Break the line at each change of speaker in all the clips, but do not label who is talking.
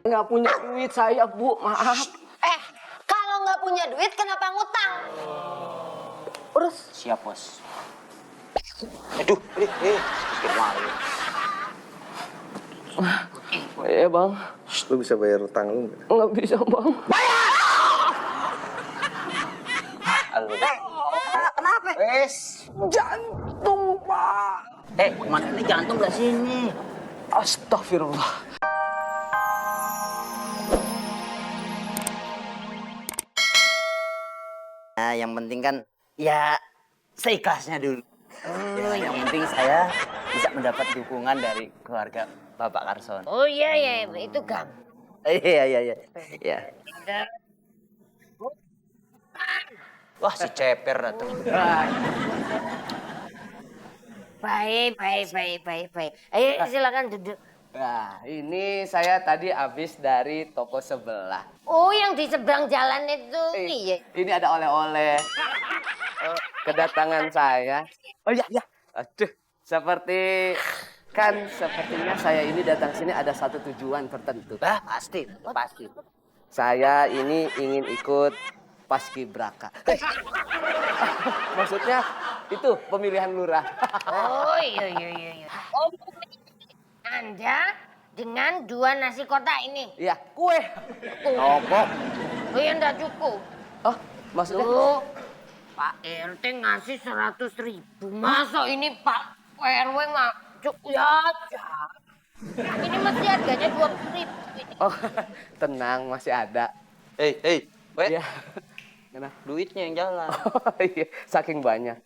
Nggak punya duit saya, Bu. Maaf.
Kalau nggak punya duit, kenapa ngutang?
Terus?
Siap, Bos. Aduh, bikin malu.
Iya, Bang.
Lu bisa bayar utang lu nggak?
Nggak bisa, Bang.
Halo.
Kenapa?
Wes.
Jantung, Pak.
Mana ini jantung belah sini.
Astagfirullah.
Nah, yang penting kan ya seikhlasnya dulu. Yang penting saya bisa mendapat dukungan dari keluarga Bapak Karson.
Oh iya, itu gampang.
Iya. Wah, si ceper tuh.
Baik. Ayo silakan duduk.
Nah, ini saya tadi habis dari toko sebelah.
Oh, yang di seberang jalan itu. Iya.
Ini ada oleh-oleh. Kedatangan saya. Oh iya. Aduh, sepertinya saya ini datang sini ada satu tujuan tertentu.
Pasti.
Saya ini ingin ikut Paskibraka. Maksudnya itu pemilihan lurah.
Oh iya. Oh, Anda dengan 2 nasi kotak ini.
Iya, kue.
Rokok.
Oh ya enggak cukup.
Oh, maksudnya?
Tuh, Pak RT ngasih 100.000. Masa ini Pak RW nggak cukup? Ya. Ini masih harganya 20.000.
Oh, tenang, masih ada.
Hei, weh.
Iya. Kenapa?
Duitnya yang jalan.
Oh iya, saking banyak.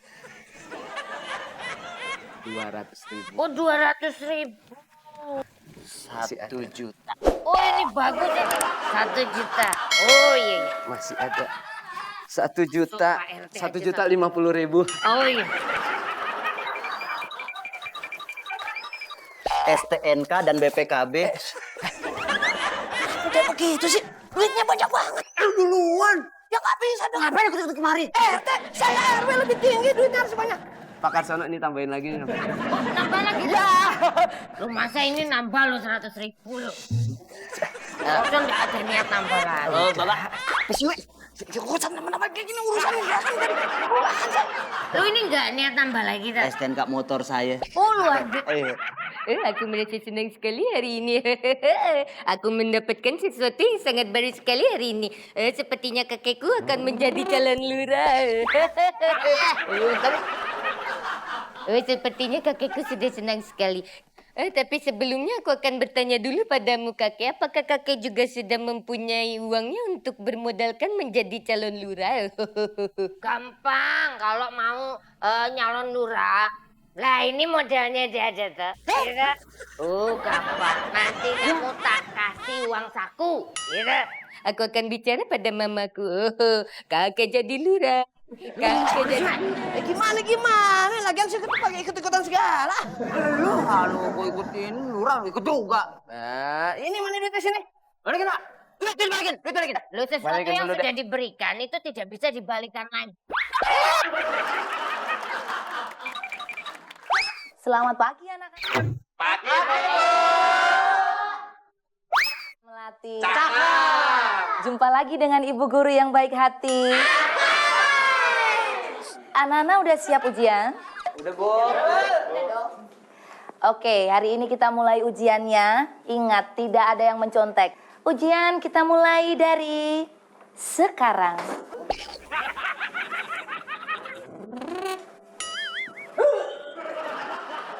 200.000.
Oh 200.000.
1 juta.
Oh ini bagus ini. 1 juta. Oh iya.
Masih ada. 1 juta.
Pak RT
1.050.000.
Oh iya.
STNK dan BPKB. Udah begitu sih. Duitnya banyak banget. Duluan. Ya nggak bisa dong. Ngapain ikut kemari?
RT, saya RW lebih tinggi duitnya harus banyak.
Pak Karsono ini tambahin lagi.
Nambah lagi? Ya. Lu masa ini nambah lo 100.000 lo? Karson nggak ada niat nambah lagi.
Oh, Bapak. Pesiwe. Urusan nama-nama kayak gini urusan
Lu ini nggak niat nambah lagi tak?
STNK motor saya.
Oh lu ada.
Aku merasa senang sekali hari ini. Aku mendapatkan sesuatu yang sangat baru sekali hari ini. Sepertinya kakekku akan menjadi calon lurah. Sepertinya kakekku sudah senang sekali. Tapi sebelumnya aku akan bertanya dulu padamu kakek. Apakah kakek juga sudah mempunyai uangnya untuk bermodalkan menjadi calon lurah?
Gampang kalau mau nyalon lurah. Lah ini modelnya dia aja tuh. Gampang. Nanti kamu tak kasih uang saku. Gitu.
Aku akan bicara pada mamaku. Kakek jadi lurah. Kakek jadi
Gimana? Lagian saya pakai ikut-ikutan segala. Lu kalau gua ikutin, lurah ikut juga.
Nah, ini mana duitnya sini?
Balikin, Pak. Duit balikin.
Lu sesuatu
Balikin
yang
dulu
sudah diberikan itu tidak bisa dibalikan lagi.
Selamat pagi anak-anak.
Pagi.
Melati. Jumpa lagi dengan ibu guru yang baik hati. Anak-anak udah siap ujian?
Udah, Bu.
Oke, hari ini kita mulai ujiannya. Ingat, tidak ada yang mencontek. Ujian kita mulai dari sekarang.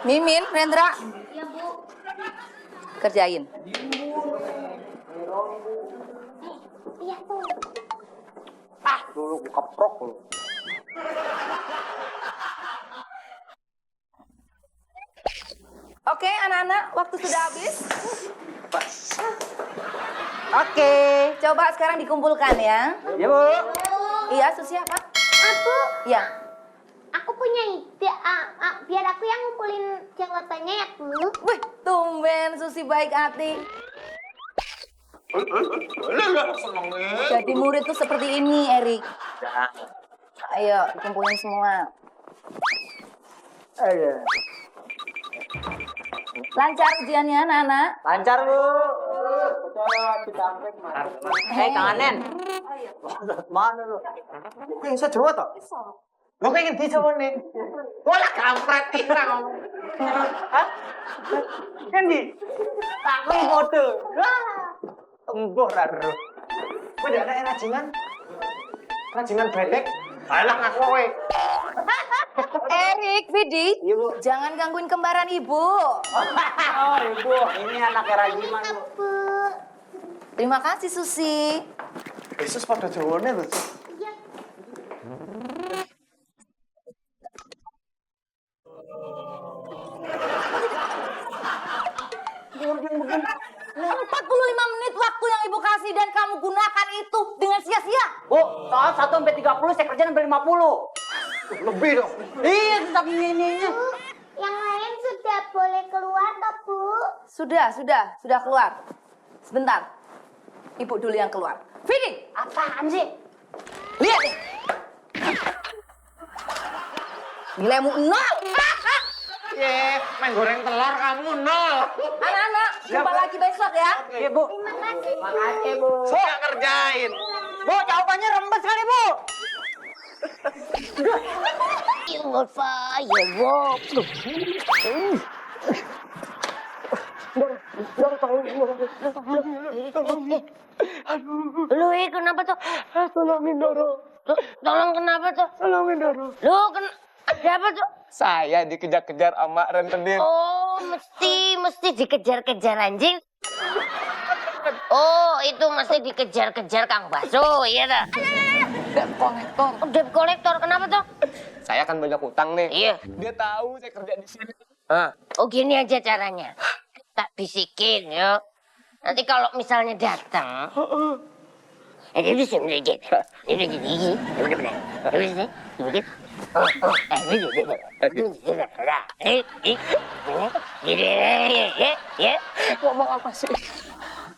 Mimin, Rendra. Iya, Bu. Kerjain.
Iya, Bu.
Dulu gua keprok lu.
Oke, anak-anak, waktu sudah habis.
Oke.
Coba sekarang dikumpulkan ya.
Ya, Bu.
Iya, Susi apa?
Aku,
Ya.
aku punya ide. Biar aku yang ngumpulin jawabannya ya, Bu.
Wih, tumben Susi baik hati. Jadi murid tuh seperti ini, Erik. Ayo, kumpulin semua.
Ayo.
Lancar ujiannya, anak-anak.
Lancar, Bu. Kang Anen. Mana lu?
Kok iso Jawa to? Lho kok ingin di Jawa nih? Wala kampret kira ngomong. Hah? Endi? Aku foto. Embuh ra ro. Kowe ndak ada rajingan? Rajingan bedek. Alah ngaku kowe.
Erik, Vidi, jangan gangguin kembaran ibu.
Oh, Ibu, ini anaknya Rajiman, Bu.
Bu.
Terima kasih, Susi.
Yesus pada Jawane lho.
Lima menit waktu yang ibu kasih dan kamu gunakan itu dengan sia-sia.
Bu, soal 1 sampai 30 saya kerjaan sampai 50.
Lebih dong.
Iya, tetap ini.
Yang lain sudah boleh keluar toh, Bu?
Sudah keluar. Sebentar. Ibu dulu yang keluar. Vidi,
Apaan sih?
lihat nih. Nilaimu 0.
Ye, main goreng telur kamu 0.
Anak-anak, jumpa lagi besok ya.
Iya, Bu.
Terima kasih.
Makasih, Bu.
Saya kerjain.
Bu, jawabannya rembes kali, Bu.
Ingat saya, Bob. Lu kenapa tuh?
Tolongin Doro.
Tolong kenapa tuh?
Tolongin Doro.
Lu ada apa tuh?
Saya dikejar-kejar sama rentenir.
Oh, mesti dikejar-kejar anjing. Oh, itu mesti dikejar-kejar Kang Baso, iya dah.
Debt kolektor.
Oh, debt kolektor, kenapa tuh?
Saya kan banyak utang nih.
Iya.
Dia tahu saya kerja di sini. Ah,
Oh, gini aja caranya. Tak bisikin, ya. Nanti kalau misalnya datang, dia bisa gini. Ini gini. Udah benar. Udah benar.
ngomong apa sih?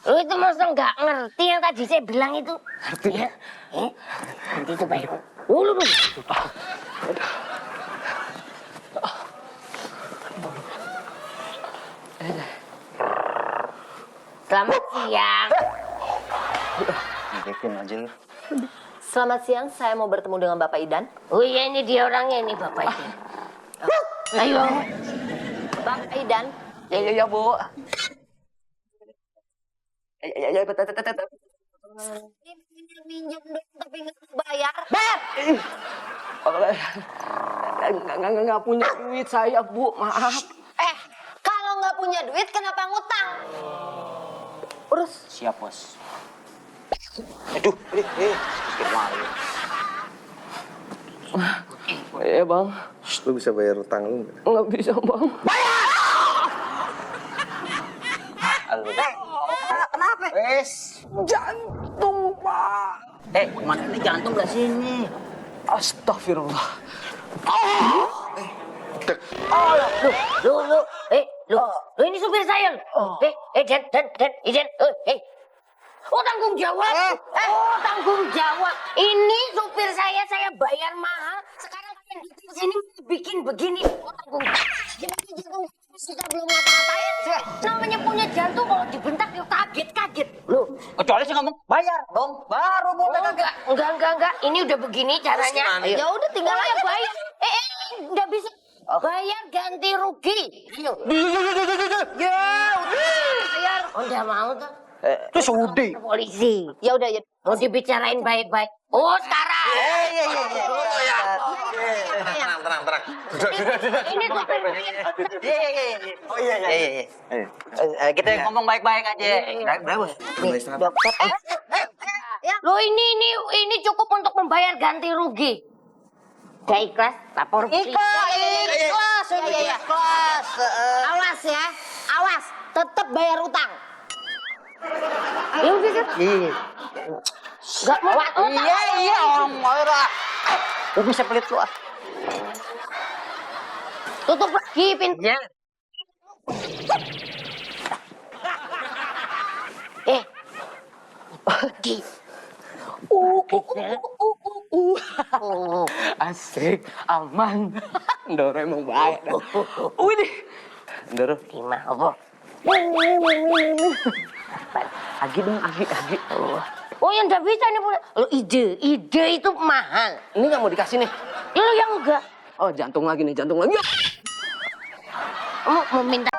Lu itu masa nggak ngerti yang tadi saya bilang itu? Ngerti ya? Nanti itu baik. Lu. Selamat siang.
Bikin aja lu.
Selamat siang, saya mau bertemu dengan Bapak Idan.
Oh iya, ini dia orangnya ini Bapak itu. Ayo.
Bapak Idan,
Ya, Bu. Ya, betul.
minjem duit tapi nggak bayar.
Nggak punya duit saya, Bu. Maaf.
Kalau nggak punya duit, kenapa ngutang? Urus.
Siap, Bos. Aduh, bikin malu.
Iya, Bang.
Lu bisa bayar utang lu nggak?
Nggak bisa, Bang.
Halo. Kenapa?
Wes,
Jantung, Pak.
Mana ini jantung belah sini.
Astagfirullah.
Lu ini supir saya. Dan, izin. Oh, tanggung jawab. Oh, tanggung jawab. Ini supir saya bayar mahal. Sekarang kalian datang ke sini bikin begini. Oh, tanggung jawab. Kita belum ngapa-ngapain. Namanya punya jantung kalau dibentak dia kaget. Loh,
Kecuali sih ngomong bayar dong, baru mau
oh, enggak. Ini udah begini caranya.
Ya udah tinggal aja bayar.
Udah bisa. Bayar ganti rugi. Ayo. Bayar. Oh, udah mau tuh.
itu sudi.
Polisi.
Ya udah ya.
Mau dibicarain baik-baik. Oh, sekarang.
Tenang.
Ini supir.
Oh iya.
Kita ngomong baik-baik aja. Berapa?
Dokter,
Loh, ini cukup untuk membayar ganti rugi. Udah ikhlas, lapor polisi.
ikhlas. Awas ya, awas. Tetap bayar utang.
Ya udah, Seth.
Iya.
Nggak mau utang.
Iya, orang marah. Lu bisa pelit lu ah.
Tutup lagi pintu.
Iya.
Pergi.
Asik, aman. Doro emang baik. Wih, Doro.
Gimana, apa?
cepat.
Agi dong, agi.
Oh yang nggak bisa nih punya. Lo ide itu mahal.
Ini nggak mau dikasih nih.
Lo yang enggak.
Oh, jantung lagi nih, jantung lagi.
Mau minta